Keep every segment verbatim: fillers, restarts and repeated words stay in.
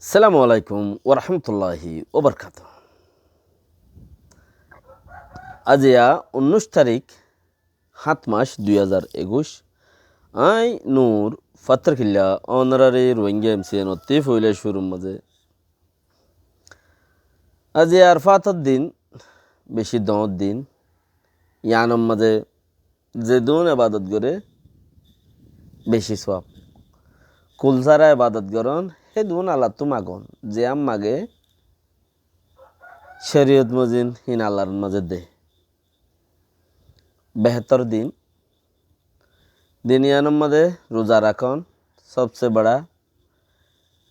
Assalamu alaikum warahmatulláhi wabarakátuhu. Aijja unnúic tarík, háñt mac, dui házar ekuic. Añí Nur Fattarkilla, ónorari Rohingya M C N ottú foila cúrur mazé. Aijja Arfátor din, beci doóñr din. Yíanor mazé zedún ebadot goré, beci suab. Kul sára ebadot gorón, hédun Allattú magón. Ziyán magé, córiyot mozin híin Allar mazé de. Behétor din. Din yíanor mazé ruza rakón, sobse bora.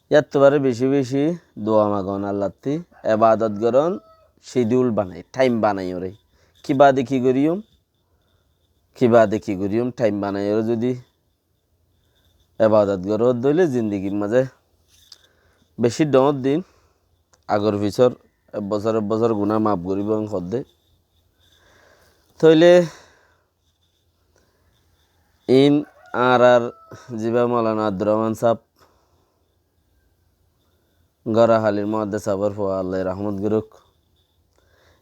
Yáttu baré beci beci dua magón Allattí, ebadot gorón, cedul banai, thaim banaiyoré. Ki bade ki goríyum, ki bade ki goríyum, thaim banaiyoré zudi ebadot goró dóile zindigir mazé beci doóñr din, agor fisor ek bosór ek bosór guná maf goríbo hoddé. Tóile iín añárar zibá Moulana Abdur Rahman sáb, Górahalir muhaddes sábor fua, Allaye rahmot gorók.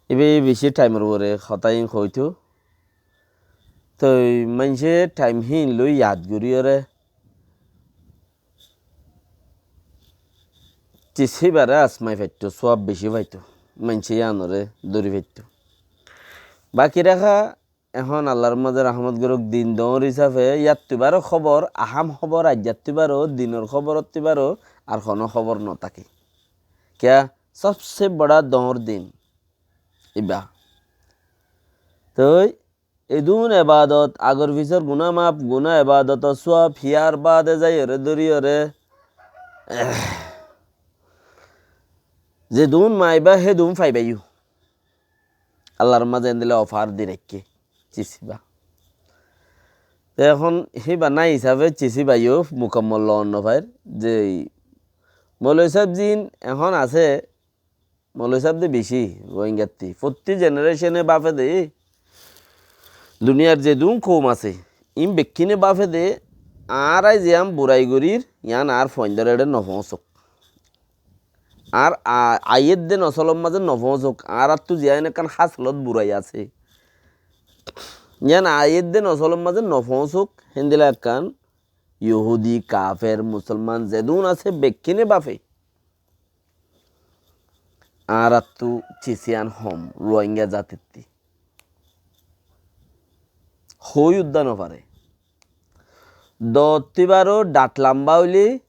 Íba beci thaimor uore hotá iín hoitó. Toi maincé thaim híin loi yad goríyoré tis híbaré asmai faittó, suab beci faittó. Maincé yíanoré dóri faittó. Baki raká ehón Allar mazé rahmot gorók din doóñr hísafe yáttu baró hóbor, ahám hóbor, aijjattú baró, dinor hóborottú baró, ar honó hóbor no táke. Kiyá? Sobse bora doóñr din íba. Toi edún ebadot, agor fisor guná maf, guná ebadotor suab, híyar bade zaiyoré dóriyoré, zedún maiba hédun faibaiyó. Allar mazé endilla ofar di raikké, cis íba. Te ehón híba nái hísafe cis íbayó mukammol loon no fair. Ze Moloi sáb zin ehón asé, Moloi sáb de beci Rohingattí. Fottí jenerecone báfe de, duniyar zedún koum asé, iín bekkíne báfe de, añára ziyán burai gorír, yían añár fuaindóre eçé no foóñsok. Añár a-, aiyédde nosolor mazé no foóñsok, añáráttu ziyán ekkán hásolot burai asé, yían aiyédde nosolor mazé no foóñsok, héndilla ekkán Yohudi, kafer, musolman zedún asé bekkíne báfe. Añáráttu cis yían hom, Rohingya zatittí. Hoói uddá no fare. Doottú baró dhat lamba óile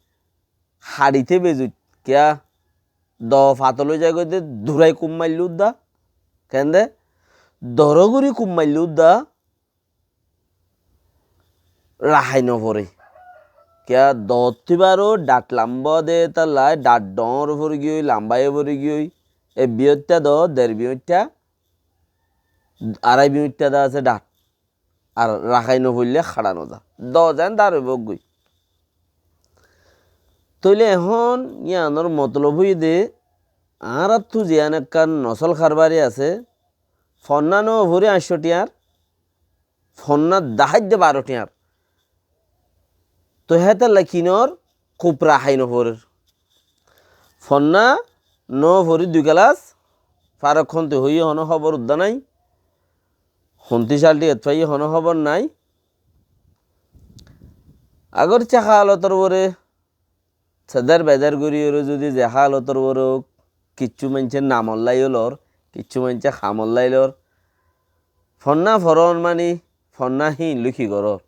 haçite bezuit. Kiyá? Doo fatol ói zaigói de, durai kub maille uddá. Kende? Doró gorí kub maille uddá rahái no fore. Kiyá? Doottú baró dhat lamba de, tallai dhat dhoóñr fori giyói, lamba ói fori giyói. Ek biyoittá doo, der biyoittá, arai biyoittá de asé dhat. Ar rahái no foille haça no za. Doo zan dar óibo goi. Tóile ehón yíanor motolob óiye de, añáráttu ziyán ekkán nosol harbari asé, fonná no fori añctho thiañr, fonná daháidde baró thiañr. Toi hétalla kinor kub rahái no forer. Fonná no fori dui kelas, farok honti hoiyé honó hóbor uddá nái, honti salti et faiyé honó hóbor nái. Agor cé halotor uore Sedar bedar goríyoré zudi ze halotor uore óuk, kiccú maincé namollái lor, kiccú maincé hamollái lor. Fonná foron mani, fonná híin loi ki goror?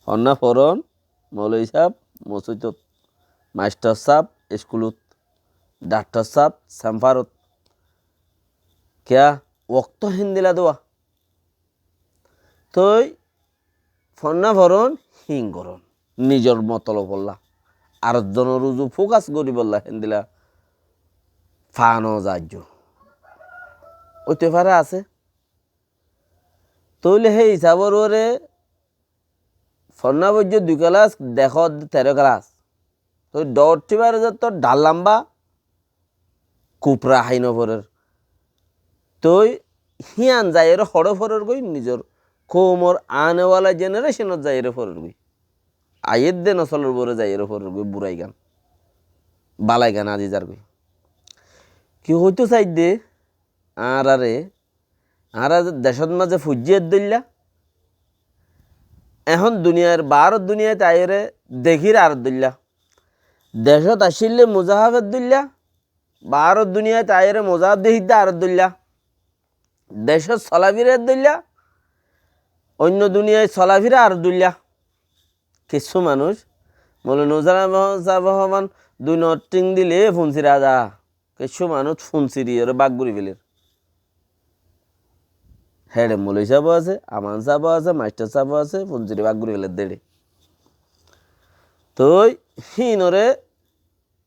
Fonná foron, moloi sáb mosóitot, mastor sáb iskulot, dhaktor sáb semfarot. Kiyá? Októ héndilla dua. Toi fonná foron, híin goron. Nizor motolobolla. Ar zonor uzu fókas goríbolla héndilla fano zaijjo. Óite fare asé. Tóile hé hisabor uore fonná foijjó dui kelas, dekó teró kelas. Toi dhoóñr thíbar zottór dhar lamba, kub rahái no forer. Toi hían zaiyeré hoçé forer goi, nizor koumor anewala jenereconot zaiyeré forer goi. Aiyédde nosolor uore zaiyeré forer goi burai gán. bálaigán azi zargói. Ki hoitó saidde, añáráre, añára decót mazé fuijjí eddoilla, ehón duniyair, baáror duniyait aiyóre dekír ar eddoilla. Decót accílle muzáhaf eddoilla, baáror duniyait aiyóre muzáhaf dekídde ar eddoilla. Decót solafira eddoilla, oinno duniyait solafira ar eddoilla. Kissú manúic, Moulovi Nuzul Ahmad sáb hoóban, dui noór thíng dile funsira za. Kissú manúic funsirí ore bák gorí felér. Héçe moulovi sábo asé, aman sábo asé, maisthar sábo asé, funsirí bák gorí felér dé héçe. Toi híinore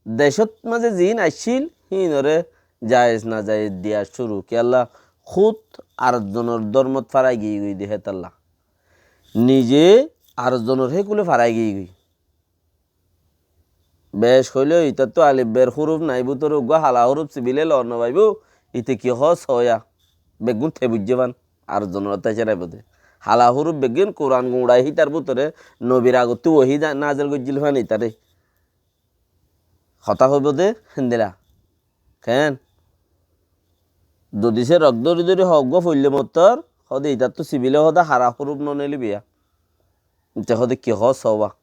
decót mazé ziín aiccíl, híinore jayes nazayes diya cúru. Kiyólla? Kúd ar zonor dórmot farai giyégoi de hétalla. Nize ar zonor hékule farai giyégoi. Bec hoilé itattú alif ber húruf nai, bútore uggúa hala húruf sibile lor no faibó, ite ki hoó sóya. Beggún te buijjé fán, ar zonor táicar aibó de. Hala húruf beggín Kuran guñçai hítar bútore nobir agottú wohi da-, nazel goijjíl fán itare. Hotá hoibó de héndila. Keén? Zodi se rok dóri dóri hoó uggúa foille mottor, hoó de itattú sibile hoó de hala húruf no neili biya. Ite hoó de ki hoó sóba.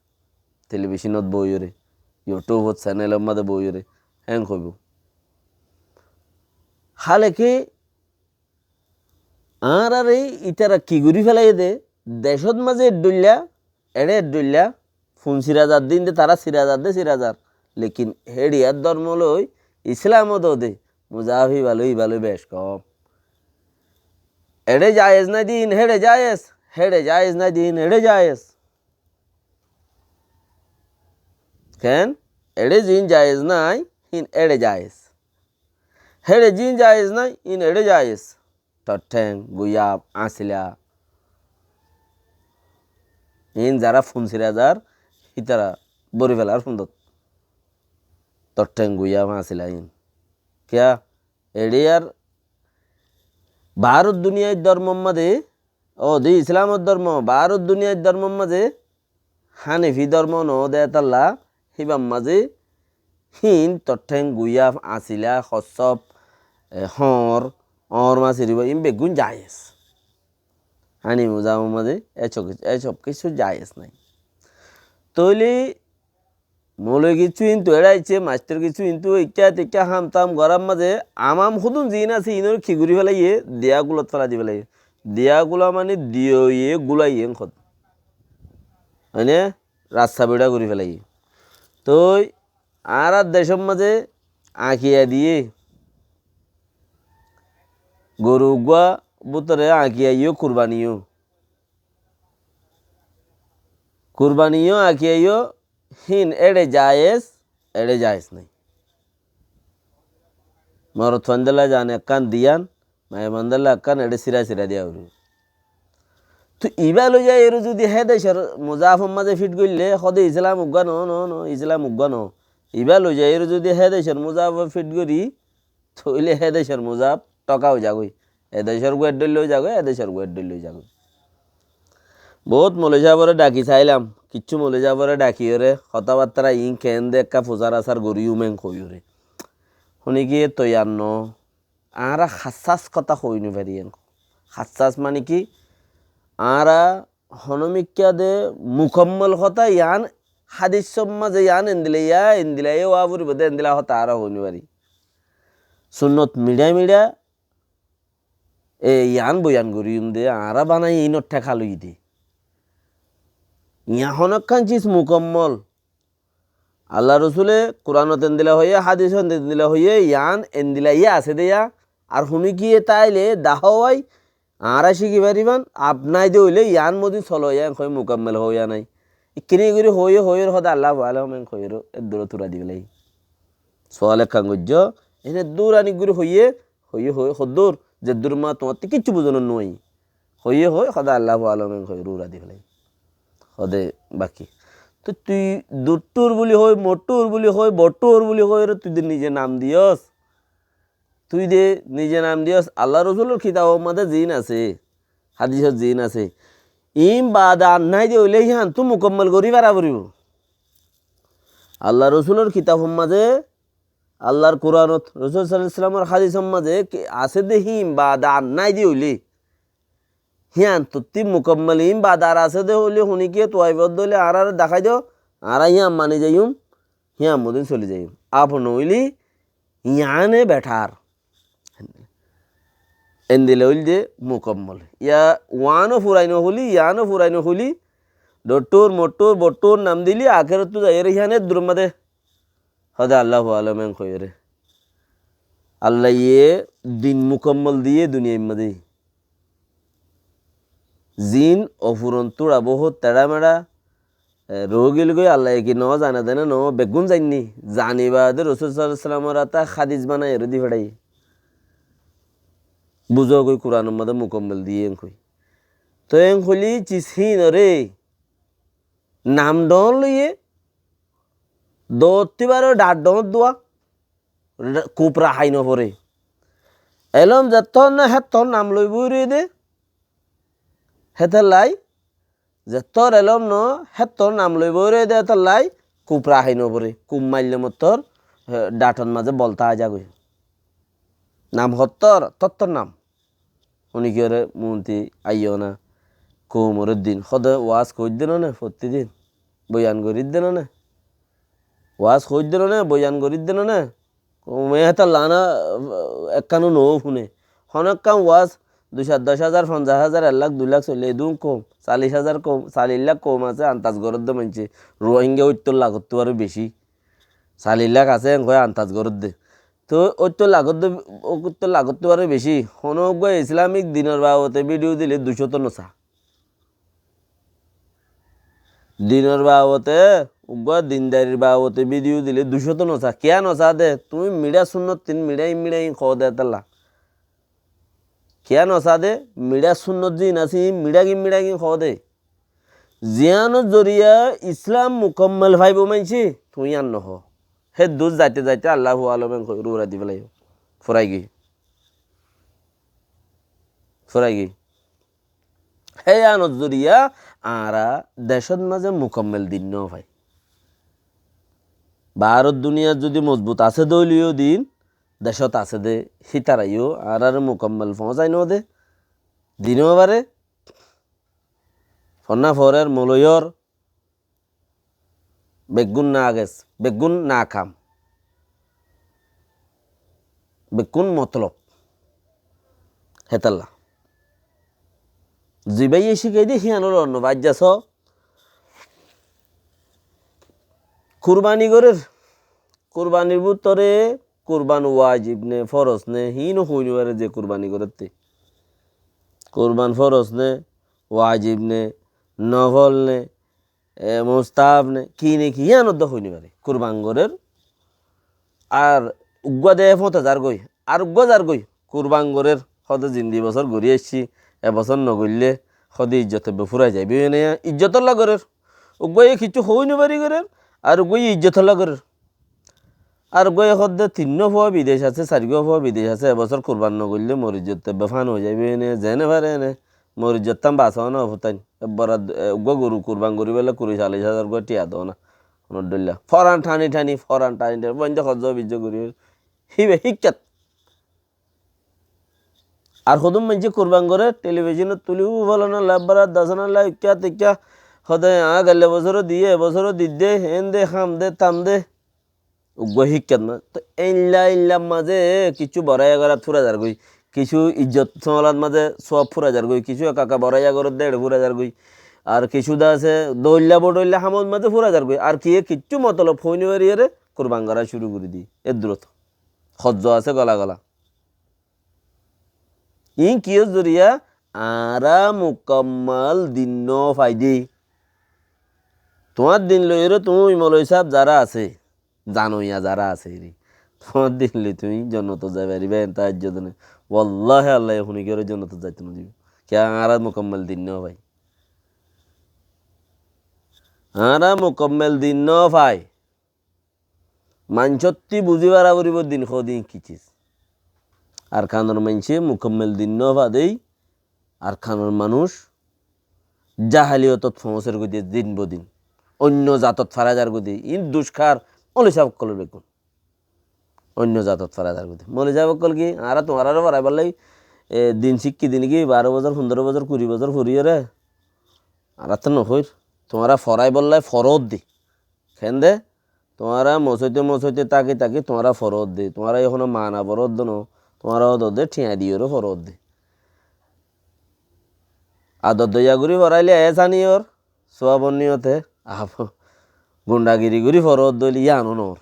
Telebicónot boiyóre, YouTubeot senelor mazé boiyóre, héen hoibó. Háleke añáráre ítara ki gorí felaiyé de, decót mazé eddóilla, eçé eddóilla, fun sirazar de inde tará sirazar de sirazar. Lekin héçiyar dórmo loi Islamot de muzahafi baloi, baloi bec kom. Eçé jayes nái de ín héçe jayes, héçe jayes nái de ín eçé jayes. Keén? Eçé ziín jayes nái, híin eçé jayes. Héçe ziín jayes nái, híin eçé jayes. Tor théng, guyaf, añsila. Iín zará fun sirazar, hítara bóri felar fundot. Tor théng, guyaf, añsila iín. Kiyá? Eçé ar baáror duniyair dórmor mazé, ó de Islamor dórmo, baáror duniyair dórmor mazé Hánefi dórmo noó de hétalla, híbar mazé híin tor théng, guyaf, añsila, hossóf, e, hoóñr, óñr masiriba, iín beggún jayes. Hánefi muzahafot mazé e sob, e sob kissú jayes nái. Tóile moulovi kissú híntu eçé aiccé, mastor kissú híntu ikká tekká ham tam gorár mazé amam húdun ziín asé, iínore ki gorí felaiyé, diya gulot felai di felaiyé. Diya gula mani diyoye gulaiye hot. Mani rasta beça gorí felaiyé. Toi añárar decór mazé añkiya diyé, goru uggúa bútore añkiya yó, kurbani yó. Kurbani yó, añkiya yó, híin éçe jayes, éçe jayes nái. Morot fuaindólla zan ekkán diyan, maiya fuaindólla ekkán, éçe sira sira diya foribo. Toi ibá loi zaiyóre zodi hé decor muzahafor mazé fit goille, hode Islam uggúa noó, noó, noó, Islam uggúa noó. Ibá loi zaiyóre zodi hé decor muzahafor fit gori, tóile hé decor muzahaf tóka ói zagói. E decor gúa eddóilla ói zagói, e decor gúa eddóilla ói zagói. Bout moulovi sábore dhaki sailam, kissú moulovi sábore dhakiyóre, hotábattára iín keén de ekká fusár asár goríyum en hoiyóre. Húni giyé toiyar noó. Añára hassás hotá hoi no fari en. Hassás mani ki? Añára honómikká de mukammol hotá yián hádisor mazé yián endilla, endilla yó ówa foribo de, endilla hotá añára hoi no fari. Sunnot miçá miçá e yián boyan goríyum de, añára banaiyé iínor théka loi de. Yián honó ekkán ciz mukammol. Allar Rosule Kuranot endilla hoiyé, hádisot endilla hoiyé, yián endilla yó asé de yá. Ar húni giyé táile dahá wai, añára cíki faribán, apnái de óile yián mozin solo yá en hoi mukammol hoó yá nái. Ikkiní gorí hoiyé, hoiyóre hode Allahu alam en hoiyóre eddúrot ura di félai. Sual ekkán goijjó, ene dúr aní gorí hoiyé, hoiyé, hoiyé, hoddúr, zeddúr ma tuáñtte kiccú buzonor nuái. Hoiyé, hoi, hode Allahu alam en hoiyóre ura di félai. Hode baki. Toi tui duttúr buli hoi, mottúr buli hoi, bottúr buli hoi, ere tui de nize nam diyos. Tui de nize nam diyos, Allar Rosulor kitafor mazé ziín asé, hádisot ziín asé, iín baade ar nái de óile híyanttú mukammol gorí fara foribo. Allar Rosulor kitafor mazé Allar Kuranot, Rosul sallallahu alaihi wasallamor hádisor mazé ki asé dé híin baade ar nái dé óile, híantottí mukammal híin baade ar asé dé óile, honíkiye Tuaifot dóile añáráre dahái do, añára hían mani zaiyum, hían modin soli zaiyum. Ar noóile, yíane betar. Endilla óilde mukammal. Yá uáno furai nohóli, yíano furai nohóli, dottór, mottór, bottór nam dili, akérottú zaiyóre híane durmade. Hóde Allahu alam en hoiyóre. Allaye din mukammal diyé duniyair mazé. Zin ofuron tuça bohút teça meça, e, roógil goi, Allaye ki no zane dene no, beggún zainní. Zani baade Rosul sallallahu alaihi wasallamor ata hádis banai ere di feçaiye. Buzó goi Kuranor mazé mukammal diyé en hoi. Toi en hoilé cis híinore nam dhoóñr loiyé, doottí baré dhath dhoóñr dua, ra-, kub rahái noforé. Elóm zettór no héttor nam loibói roiyé dé, hétollai, zettór elóm no héttor nam loibói roiyé dé, hétollai kub rahái noforé. Kub maille mottor, e, dhathor mazé bolta aizagói. Nam hottór, tottór nam. Honíkiyóre muúnti aiyó na, koumor din. Hóde waás hoóidde no né, fottí din. Boyan gorídde no né. Waás hoóidde no né, boyan gorídde no né. Koume hétolla na, ekkánó noó fúne. Honó ekkán waás dui cót, doc házar, fonzaic házar, ek lak, dui lak soile edún koum, callic házar koum, callic lak koum asé, andaz goródde maincé. Ruáingga óittor lakottú aró bicí. Callic lak asé, en hoi andaz goródde. Toi óittor lakottú, óittor lakottú aró bicí. Honó uggúa Islamik dinor babote bídiyo dile dui cót no sa. Dinor babote, uggúa dindarir babote bídiyo dile dui cót no sa. Kiyá no sa dé? Tuñí miçá sunnot tin, miçá in, miçá in hoó dé hétolla. Kiyá no sa dé? Miçá sunnot zin asé, in miçá gin, miçá gin hoó dé. Ziyánor zoriya Islam mukammal faibó maincé, tuñí ar no hoó. Hé dur zaite zaite Allahu alam en hoi rura di felaiyó. Furai giyé. Furai giyé. Hé yíanor zoriya añára decót mazé mukammal din no fai. Baáror duniyat zodi mozbut asé dé óileyó din, decót asé dé hítara yó añáráre mukammal foóñsai no dé. Di no fare. Fonná forer, moloyor, beggún nages, beggún nakam, beggún motolob. Hétalla. Zibáye cíkai dé, híanor onno báijja só. Kurbani gorér. Kurbanir bútore kurban wajib né, foros né, híin ó hoói no fare ze kurbani gorétte. Kurban foros né, wajib né, nofol né, e, mustahab né, ki né ki, yían uddá hoói no fare. Kurban gorér, ar uggúa de fóñte zargói, ar uggúa zargói, kurban gorér, hóde zindi bosór gorí aiccí, e bosór no goillé, hóde ijjot ebbe fúrai zaibói, ene ijjotolla gorér. Uggúaye kiccú hoói no fari gorér, ar uggúaye ijjotolla gorér. Ar uggúaye hoódde tinnúa fua bidec asé, sairgúa fua bidec asé, e bosór kurban no goillé morijjot ebbe fán ói zaibói ene, zeéne fare ene, morijjottán basó na futáin. Ebbar ad-, e, uggúa goru kurban goríbolla kuri callic házar gúa thiañ do na. Honor dhoilla. Foran thani thani, foran thani thani, bóinde hozzo bijjo gorí. Híbe híkkat. Ar hodún maincé kurban goré, telibicónot tulí, "Ú fólana lá, bára dasana lá, ikká tikká, hóde añá gailla bosóro diyé, e bosóro didde, héen de, ham de, tam de." Uggúa híkkat na. Toi éilla éilla mazé kissú boráiya gorát fúrai zargói, kissú ijjot sóolat mazé suab fúrai zargói, kissú eka eka boráiya goródde eçé fúrai zargói. Ar kissú de asé dóilla bodóilla hamot mazé fúrai zargói. Ar kiyé kissú motolob hoói no fariyóre kurban gorá cúru gorí diyé. Eddurot hozzo asé gola gola. Iín kiyór zoriya? Añára mukammal din no fai dé. Tuáñr din loiyóre tuñí moloi sáb zará asé, zanoiya zará asé eri, tuáñr din loi tuñí jonnotot zai faribá, en taáijjo done. Wallahi Allaye honikiyóre jonnotot zaito no dibó. Kiyá? Añára mukammal din no fai. Añára mukammal din no fai. Maincótti buzí fara foribó din hoó din ki ciz. Arkanor maincé mukammal din no fa dé, Arkanor manúic jahaliyotot foóñser goi dé din bo din. Oinno zatot farai zar goi dé. Iín duc kár? Moloi sáb ókkolor beggún. Oinno zatot forai zargói de. Moloi sáb ókkol ki, añára tuáñráre foraibálla, e, din cíkki din ki, baró bosór, fundoró bosór, kuri bosór foriyóre, añára to nohoir. Tuáñra foraibálla foródde. Kende? Tuáñra mosóite mosóite táki táki tuáñra foródde. Tuáñra ehóno mana foródde no. Tuáñra ódodde thiañ diyóre foródde. Ador doiya gorí foraile e saniyor, suabor niyote, ab-, gundagiri gorí foródde óile yíano noór.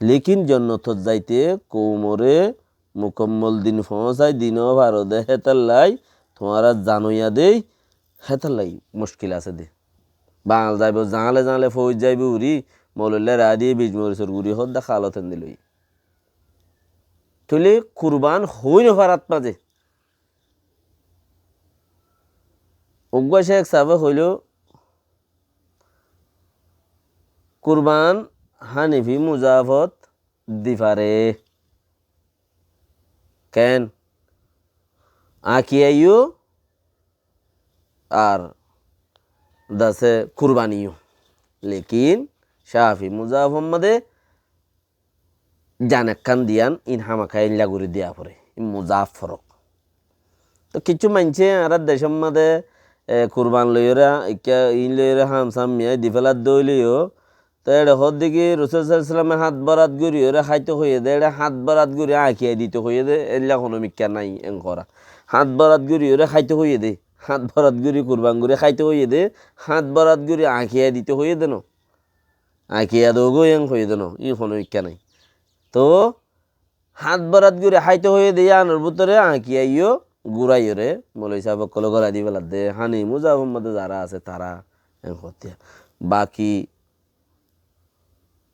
Lekin jonnotot zaite koumore mukammol din foóñsai di nofarode hétallai tuáñra zanoiya dei, hétallai muckil asé de. Bañl zaibo, zañle zañle foóis zaibo uri, moloilla raá diye bij morisor guri hoódde halot endilla óiye. Tóile kurban hoói nofarat mazé. Uggúa cék sábe hoiló, kurban Hanifi muzafot di fare. Ken? Añkiya yó ar dase kurbani yó. Lekin Cafi muzafot mazé jan ekkán diyan, in hámaka éilla gorí diya foré. In muzaf forok. Toh kissú maincé añárar decór mazé, e, kurban loiyóre, ikká in loiyóre ham sam miyai di féladde óileyo, toh eçe hoódde ki Rosul sallallahu alaihi wasallame hát borat goríyore háito hoiyé de, eçe hát borat gorí añkiya dito hoiyé de, éilla honó mikká nái en gorá. Hát borat goríyore háito hoiyé de, hát borat gorí kurban gorí háito hoiyé de, hát borat gorí añkiya dito hoiyé de no. Añkiya dogói en hoiyé de no, í honó mikká nái. Toh hát borat gorí háito hoiyé de yíanor bútore añkiya yó gúraiyore moloi sáb ókkole gorai di féladde, Hanifi muzafot mazé zará asé tará en hoódde. Baki,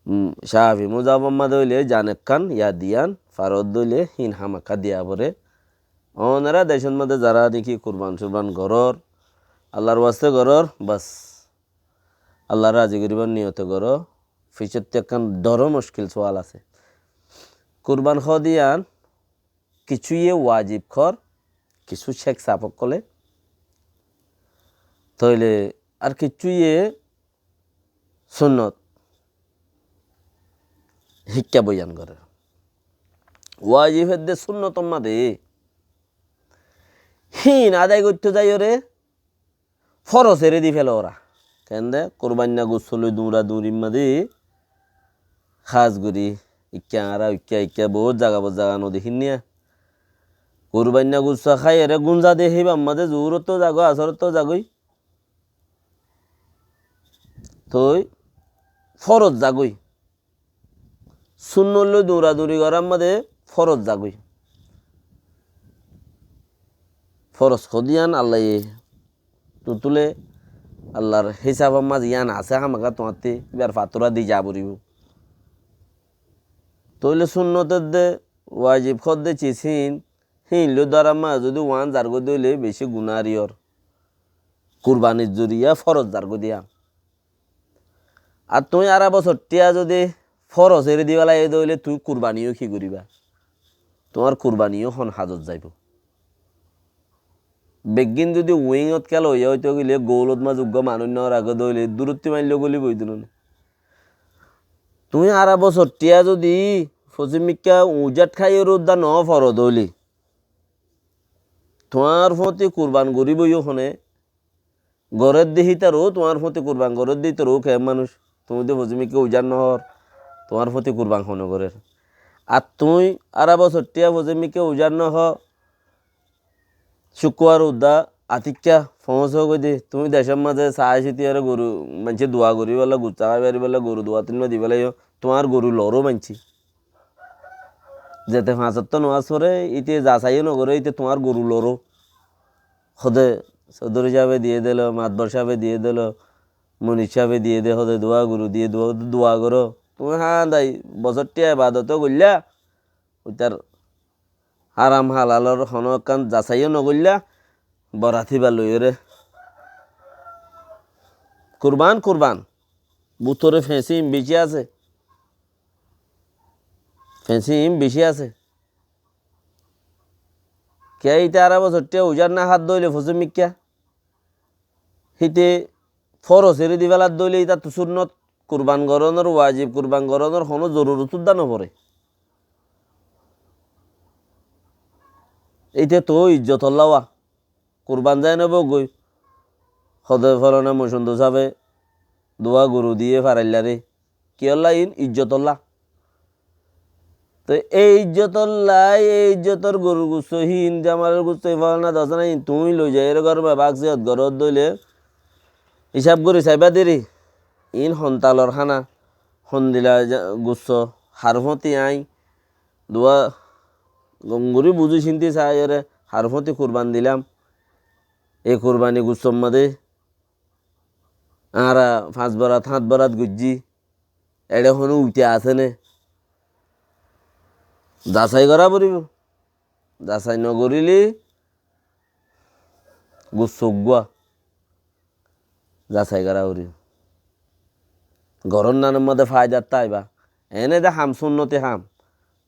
um, Cafi muzafot mazé óile jan ekkán ya diyan, foródde óile hín hámaka diya foré. Onora decór mazé zará niki kurban surban gorór, Allar waste gorór, bas. Allaré razi goríbar niyote goró, fiçottí ekkán doró muckil sual asé. Kurban hoó de yían kissúye wajib hoór, kissú cék sáb ókkole, tóile ar kissúye sunnot híkka boyan gorér. Wajib edde sunnotor mazé hín adai goitto zaiyóre, foros ere di félo ora. Kende? Kurbainna gusso loi duñra duñrir mazé hás gorí ikká añára ikká ikká bout zaga bout zaga no dekír niya. Kurbainna gusso háiyore gúnza de híbar mazé zuhurotto zagói, asorottó zagói. Toi foros zagói. Sunnot loi duñra duñri gorár mazé foros zagói. Foros hoó de yían Allaye tutule Allar hísafor mazé yían asé, hámaka tuáñttí íbar fattura di za foribó. Tóile sunnot edde, wajib hoó de cis hín, hín loi dórar mazé zodi uán zargói de óile beci guná ar yór. Kurbanir zoriya foros zargói de yían. Ar tuñí ara bosor thiya zodi foros eri di félaiyo de óile tuñí kurbani yó ki goríba? Tuáñr kurbani yó hon hazot zaibo? Beggín zodi wing ot kéla óiya óito gile, goul ot mazé uggúa manúic no ragó de óile, durottí mailló goli boi dun né. Tuñí ara bosor thiya zodi fosímikká uñzát háiyore udda no foro de óile, tuáñr fóti kurban goríbo yó hone? Gorédde hítaró, tuáñr fóti kurban gorédde hítaró ke manúic? Tuñí de fosímikká ujar no hór, tuáñr fóti kurban hone gorér? Ar tuñí ara bosor thiya fosímikká ujar no hó, cúkkuwar udda atikká foóñso goi de, tuñí decór mazé saái cítiyore goru, maincé dua goríbolla, gussa háibaribólla goru dua tuñí di félaiyo, tuáñr goru loró maincé. Zete fañs ottó nomás foré, íte zasai yó no goré, íte tuáñr goru loró. Hóde sodori sábe diyé delo, matbor sábe diyé delo, munic sábe diyé de, hóde dua goru diyé, dua, dua goró. Tuñí hándai bosór thiya ebadot ó goillá, ítar háram halalor honó ekkán zasai yó no goillá, borat íba loiyóre. Kurban, kurban. Bútore feñsí im bicí asé. Feñsí im bicí asé. Kiyá íte ara bosór thiya ujar no hádde óile fosímikká, híte foros eri di féladde óile ítattú sunnot kurban gorónor, wajib kurban gorónor honó zorurot udda no foré. Íte toóu ijjotollá wá. Kurban zai no bóggoi. Hóde fólana mocundo sáfe duwá goru diyé faraillá re. Kiyólla iín ijjotollá. Te éi ijjotollá, éi ijjotor gorur gusso híin, jamalor gusso híin, fólana dosana híin tuñí loi zaiyóre góror maze bak ziyot goró dóile hísab gorí saibá deri. Iín hontalor hána, hondila ja-, gusso, har fóti aññí duwá gom gorí buzí cínti saiyóre har fóti kurban dilam. Ei kurbani gussor maze añára fañs borat, háñt borat goijjí. Eçé honó uite asé né? Zasai gorá foribó. Zasai nogoríle gusso uggúa zasai gorá foribó. Gorór nanor maze faidattú aibá. Ene de ham sunnoti ham.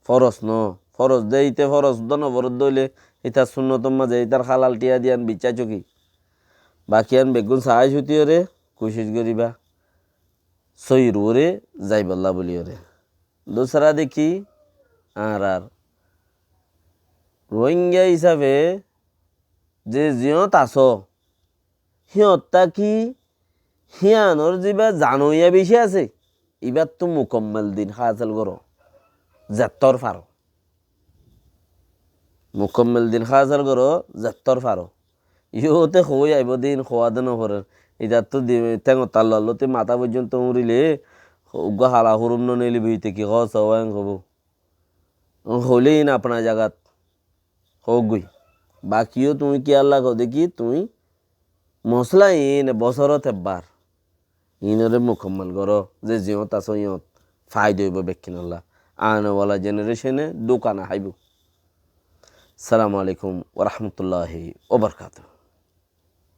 Foros no. Foros de íte foros dó no foros dé óile ítar sunnotor maze ítar halal tiya diyan biccá cuki. Bakiyan beggún saái cútiyóre kucíc goríba. Sóir uore zaibollá buliyóre. Dusra de ki, añárar Rohingya hísafe ze ziyót asó, híyottá ki híyanor zibá zanoiya bicí asé, ibáttu mukammel din hásel goró, zettór faro. Mukammel din hásel goró, zettór faro. Iyóte hoói aibó din hoóade noforer. Itattu di-, théngor talla lóti matá foijjonto uñrile, uggúa hala hurum noneilibó, íte ki hoó, sówa en hobó. Hoilé iín apna zagat hoóggoi. Bakiyó tuñí kiyólla hoó de ki tuñí mosla iín bosórot ebbar. Iínoré mukammel goró, ze ziyót asó yíyót faida óibo bekkúnolla. Ane wala jenerecone dúka no háibo. Assalamu alaikum wa rahmatullahi wa barakatuhu.